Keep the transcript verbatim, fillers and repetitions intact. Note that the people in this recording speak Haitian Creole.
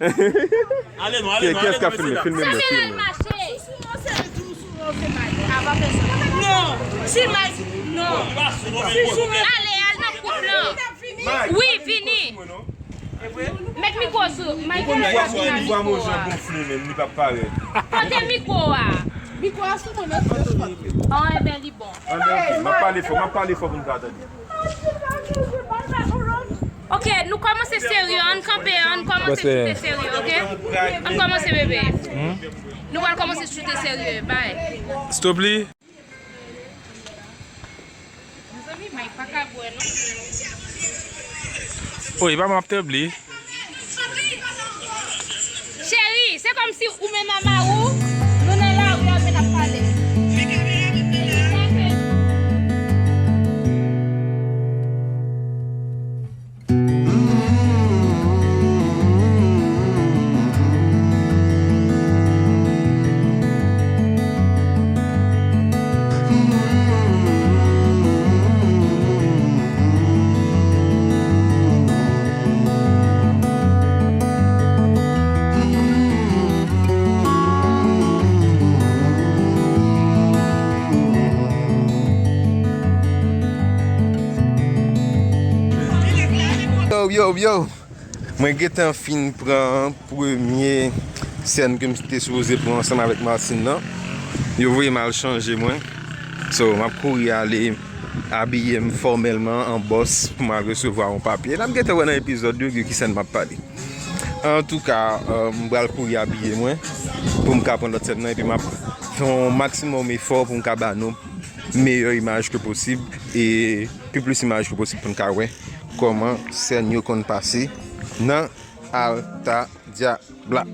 Ale non, ale non, ale non, mesye dam. Filme, filme mwen, filme mwen. Non, si Mike, non. Ale, al nan koup lan. Wi, vini. Met mikwo sou, Mike. Vwa mwen jan gonfle menm, li pa parèt. Pote mikwo a. Mikwo a sou mwen, men. Oh, enben, li bon. Anben, ok, m ap pale fò, m ap pale fò pou n ka tande. Ok, nou kòmanse serye, ann kanpe, ann kòmanse choute serye, ok? Ann kòmanse, bebe. Nou pral kòmanse choute serye, bye. Stop li. Mezanmi, Mike pa ka bwè, non. Oh, e pa m ap tremble. Cheri, se kòmsi ou menm a mari w, nou nan lari a, men n ap pale. Yo, yo, yo. Mwen gentan fin pran premye sèn ke m te sipoze pran ansanm avèk Martine nan. Yo voye m al chanje mwen. So, m ap kouri ale abiye m fòmèlman an bòs pou m al resevwa yon papye. N ap gentan wè nan epizòd de ki sèn m ap pale. Antouka, euh, m pral kouri abiye mwen pou m ka pran lòt sèn nan epi m ap fè yon maksimòm efò pou m ka ba nou meyè imaj ke posib e pi plis imaj ke posib pou n ka wè kòman sèn yo konn pase nan Alta Diabla.